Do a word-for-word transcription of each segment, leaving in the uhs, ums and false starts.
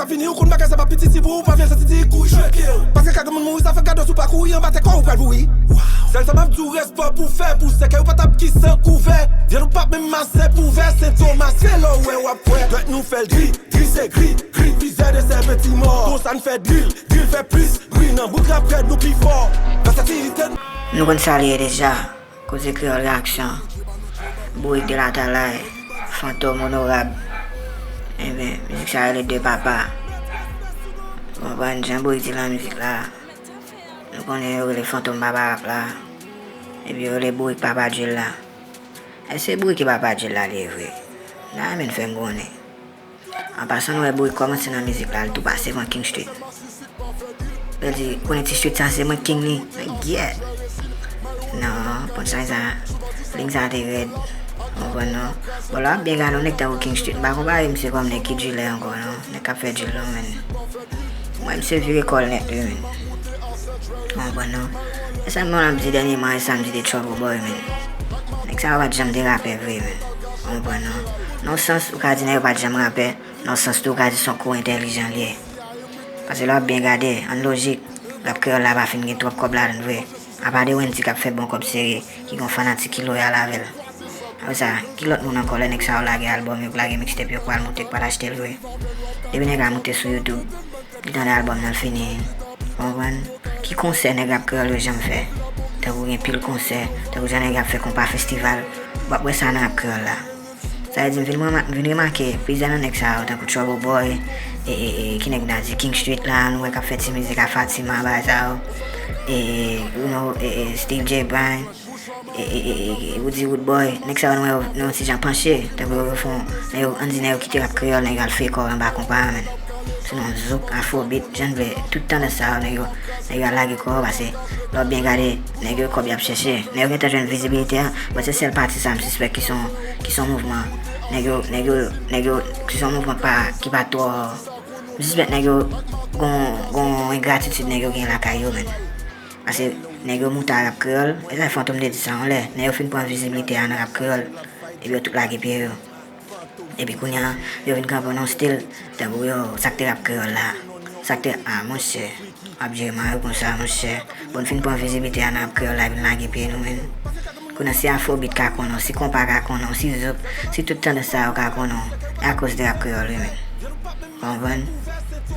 Sa fini, ou konn bagay sa pa piti, si pou ou pa vle santi di kouri jwe pye. Paske ka gen moun mouri, sa fè gade w sou pa kouri, anba tèt kò ou pral pouri. Sèl sa m ap di w, respè pou fè, pou sèkèy ou pa t ap ki san kouvè. Vyann ou p ap menm masen pou vè, se Tomas, se lè w wè w ap kwè. Dwèt nou fè l dri, dri se gri, gri vizè de sèventi mò. Konsa n fè dril, dril fè plis bri nan bout rap rèd nou pi fò. Vèsatilite n. Nou konn sa l ye deja. Koze Kreyòl Reaksyon, Bourik de Latalay, Fantom Onorab. Ebyen, mizik sa rele De Papa. Ou konprann jan Bourik di nan mizik la? Nou konnen yo rele Fantom Papa Rap la. Epi yo rele Bourik Papa Drill la. Èske Bourik ki Papa Drill la li ye vre? N a renmen fè m konnen. An pasan, nou wè Bourik kòmanse nan mizik la, li tou pase pran King Street. Lè di, konnen ti street sa se mwen king li. Mwen gyèt. Non, punchline sa, ling sa te rèd. Ou konprann non? Bon, lè w ap byen gade yon nèg tankou King Street, m pa konpare misye kòm nèg ki driller ankò non. Nèg k ap fè drill non, men. Mwen, misye vire kò l nèt wi, men. Ou konprann non? E sa m ap di dènyèman, e sa m di de Trouble Boy, men. Nèg sa yo pa t janm te rapè vre, men. Ou konprann non? Nan yon sans, ou ka di nèg yo pa t janm rapè. Nan sans tou, ou ka di se yon kou entèlijan li ye. Paske lè w ap byen gade, an lojik, rap kreyòl la pa fin gen twòp kòb ladan l vre. Apa de Wendyy k ap fè bon kòb serye, ki gen yon fanatik ki loyal avè l. Apre sa, ki lòt moun ankò lè nèg sa yo lage albòm yo, k lage mixtape yo, k pral moute, k pral achte l vre? Depi nèg la moute sou YouTube, li tande albòm nan, l fini. Ou konprann? Ki konsè nèg rap kreyòl yo janm fè? Tankou gen pil konsè, tankou jan nèg ap fè konpa festival, w ap wè sa nan rap kreyòl la. Sa vle di, m vin, m vin remake plizyè nan nèg sa yo, tankou Trouble Boy, e, e, e, ki nèg n a di, King Street la, nou wè k ap fè ti mizik a Fatima, bagay sa yo, e, e, you know, e, e, Steve J. Brown, e, e, e, e, Woody Woodboy, nèg sa yo nou wè yo, nou yon ti jan panche, tankou yo, yo fè yon, nèg yo, ann di nèg yo kite rap kreyòl, nèg yo al fouye kò yo anba konpa a, men. Sinon, zouk, afrobeat, jan n vle, tout tandans sa yo, nèg yo, nèg yo al lage kò yo, paske lè w byen gade, nèg yo kòb y ap chèche. Nèg yo gentan jwenn vizibilite a, but se sèl pati sa m sispèk ki se yon, ki se yon mouvman. Nèg yo, nèg yo, nèg yo, ki se yon mouvman pa, ki pa twò, m sispèk nèg yo gon, gon engratitid nèg yo gen lakay yo, men. Paske nèg yo moute a rap kreyòl, e sa Fantom te di sa yon lè, nèg yo fin pran vizibilite a nan rap kreyòl, epi yo tout lage pye yo. Epi kounye a, yo vin kanpe nan yon stil, tankou yo, sa k te rap kreyòl la. Sa k te, a, monchè, w ap jere mare konsa, monchè. Bon, n fin pran vizibilite a nan rap kreyòl la, vin lage pye nou, men. Kounye a, si afrobeat ka konnen w, si konpa ka konnen w, si zouk, si tout tandans sa yo ka konnen w, e akoz de rap kreyòl, wi, men. Ou konprann?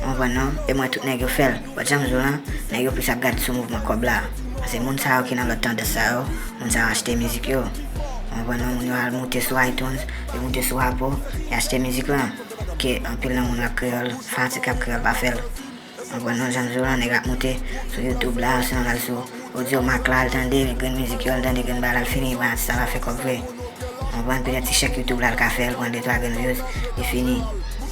Ou konprann, non? E mwen, tout nèg yo fè l. But jan m di w lan, nèg yo plis ap gade sou mouvman kòb la. Paske moun sa yo ki nan lòt tandans sa yo, moun sa yo achte mizik yo. Ou konprann, non? Moun yo al moute sou iTunes, yo moute sou Apple, y achte mizik lan. Ke anpil nan moun rap kreyòl, fanatik rap kreyòl pa fè l. Ou konprann, non? Jan m di w lan, nèg ap moute sou YouTube la, sinon l al sou Audiomack la, l tande grenn mizik yo, l tande grenn bagay la, l fini, bon, atis la pa fè kòb vre. Ou konprann, petèt ti chèk YouTube la, l ka fè, l pran de twa grenn views, li fini.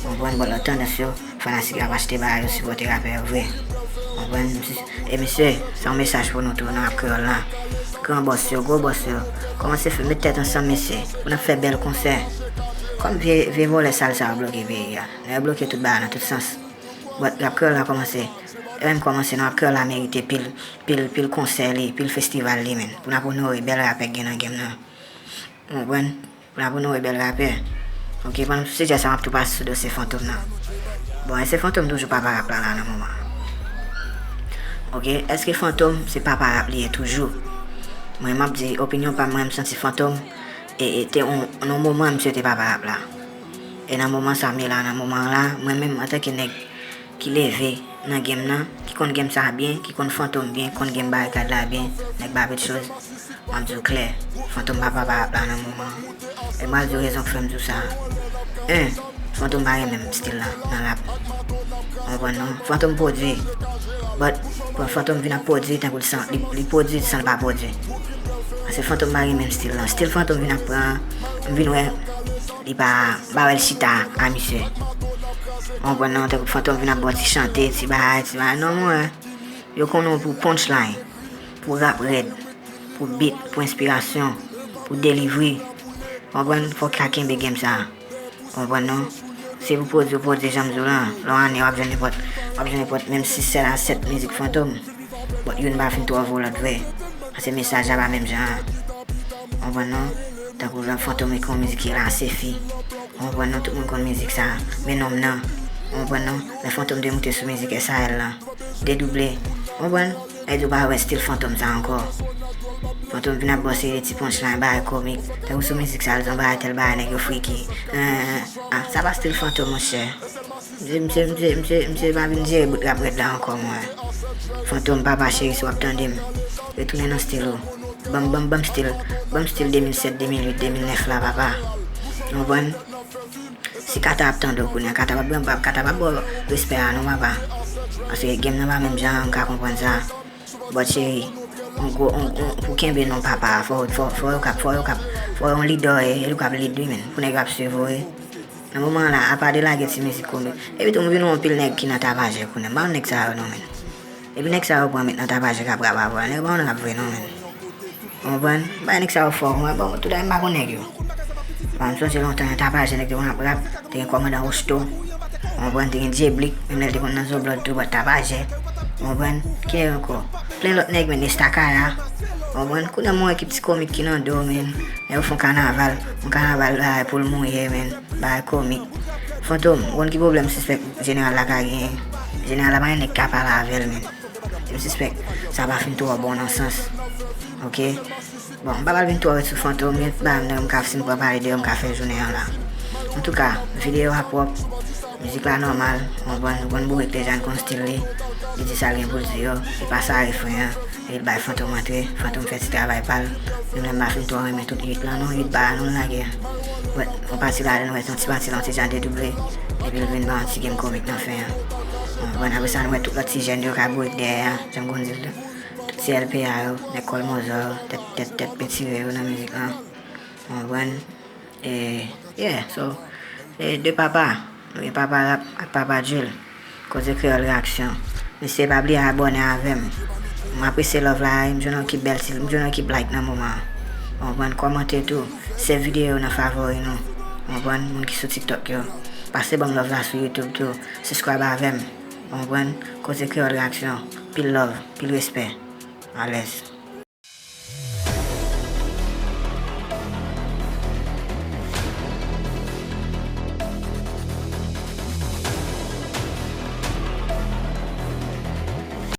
Ou konprann, bon, lòt tandans yo, fanatik yo ap achte bagay yo, sipòte rapè yo vre. Ou konprann, e mesye, se yon mesaj pou nou tou nan rap kreyòl la. Gran bòs yo, gwo bòs yo, kòmanse fè, met tèt ansanm, mesye, pou n ap fè bèl konsè. Kòm vye, vye vòlè sal sa yo bloke peyi a. Nèg yo bloke tout bagay nan tout sans. But rap kreyòl la kòmanse. E menm kòmanse non, rap kreyòl la merite pil, pil, pil konsè li, pil festival li, men. Pou n ap onore bèl rapè k gen nan game nan. Ou konprann? Pou n ap onore bèl rapè. Ok, pandan m sou sijè sa, m ap tou pase sou dosye Fantom nan. Bon, èske Fantom toujou papa rap la, la, nan moman an? Ok, èske Fantom se papa rap li ye toujou? Mwen, m ap di opinyon pa m, mwen, m santi Fantom, e, e te yon, yon moman, misye te papa rap la. E nan moman sa m ye la, nan moman an la, mwen menm, antanke nèg ki leve nan game nan, ki konn game sa byen, ki konn Fantom byen, ki konn game Barikad la byen, nèg Babetchoz, m ap di w klè, Fantom pa papa rap la nan moman an. E m pral di w rezon k fè m di w sa. En, Fantom pa gen menm stil la nan rap. Ou konprann non? Fantom pwodui. But, pou Fantom vin ap pwodui, tankou li san, li, li pwodui san l pa pwodui. Paske Fantom pa gen menm stil lan. Stil Fantom vin ap pran, m vin wè, li pa, m pa wè l chita a misye. Ou konprann non? Tankou Fantom vin ap ba w ti chante, ti bagay, ti bagay. Non, mwen, yo konnen w pou punchline, pou rap rèd, pou beat, pou enspirasyon, pou delivery. Ou konprann? Fòk w ka kenbe game sa. Ou konprann non? Se pou pwodui, pwodui jan m di w lan. Lè w ane, w ap jwenn nenpòt, w ap jwenn nenpòt, menm sis sèt a sèt mizik Fantom. But youn pa fin twò vo lòt vre. Paske mesaj la pa menm jan an. Ou konprann non? Tankou lè Fantom ekri yon mizik ki rele Asefi. Ou konprann non? Tout moun konn mizik sa. Men nonm nan. Ou konprann non? Lè Fantom te moute sou mizik S A L lan, Dedouble. Ou konprann? Lè di w pa wè stil Fantom sa ankò. Fantom vin ap bòse de ti punchline, bagay komik. Tankou sou mizik sa, l di yon bagay tèl bagay, nèg yo friki. Ah, sa pa stil Fantom, monchè. Misye, misye, misye, misye, misye pa vin jere bout rap rèd la ankò, mwen. Fantom, papa cheri, si w ap tande m, retounen nan stil ou. Ban m, ban m, ban m stil, ban m stil de mil sèt, de mil uit, de mil nèf la, papa. Ou konprann? Si Kata ap tande w kounye a, Kata p ap, p ap, Kata p ap ba w respè a non, papa. Paske game nan pa menm jan, m ka konprann sa. But cheri, on gwo, on, on, pou kenbe non papa a, fò, fò, fò yo kab, fò yo kab, fò yon lidè, e, e li kab lead wi, men. Pou nèg yo ap swiv ou, wi. Nan moman an la, apa de lage ti mizik komik. Epi tou, m vin wè yon pil nèg ki nan tapajè kounye a. M pa konn nèg sa yo non, men. Epi nèg sa yo pran met nan tapajè k ap rap avè w. Nèg yo pa konn rap vre non, men. Ou konprann? M bay nèg sa yo fò, mwen, bon, tout a m pa konn nèg yo. Bon, m sonje lontan, nan tapajè, nèg te konn ap rap, te gen kòmandan Rosto. Ou konprann? Te gen Djeblik, menm lè l te konn nan Zoblòd tou, but tapajè. Ou konprann? Ki nèg ankò? Plen lòt nèg, men, Estakaya. Ou konprann? Kounye a m wè ki ti komik ki nan do, men. Nèg yo fè yon kanaval, yon kanaval, bagay pou l mouye, men. Bagay komik. Fantom, ou konn ki pwoblèm m sispèk jeneral la ka genyen? Jeneral la pa gen nèg ka pale avè l, men. M sispèk sa pa fin twò bon nan sans. Oke? Bon, m pa pral vin twò ret sou Fantom, gen bagay m ka, si m pran pale de yo, m ka fè jounen an la. Antouka, videyo a pwòp, mizik la nòmal, ou konprann, ou konn bourek deja, n konn stil li, li di sa l gen pou l di yo, li pase a refren an, epi l bay Fantom antre, Fantom fè ti travay pa l. Menm lè m pa fin twò renmen tout hit lan non, hit ba a non l lage a. But, yon pati ladan, nou wè se yon ti pati la, yon ti jan Dedouble, epi l vin ba yon ti game komik nan fen an. Ou konprann, apre sa, nou wè tout lòt ti jèn yo ka bourek dèyè a, jan m konn di l, tout C L P A yo, nèg kòlmozò yo, tèt, tèt, tèt pentire yo nan mizik lan. Ou konprann? E, yeah, so, e, de papa, nou gen papa rap ak papa drill. Koze Kreyòl Reaksyon. Mesye, pa bliye abòne avè m. M apresye love la, m jwenn yon ekip bèl ti, m jwenn yon ekip like nan moman an. Ou konprann? Kòmante tou. Save videyo nan favori nou. Ou konprann? Moun ki sou TikTok yo. Pase ban m love la sou YouTube tou. Subscribe avè m. Ou konprann? Koze Kreyòl Reaksyon. Pil love, pil respè. Alèz.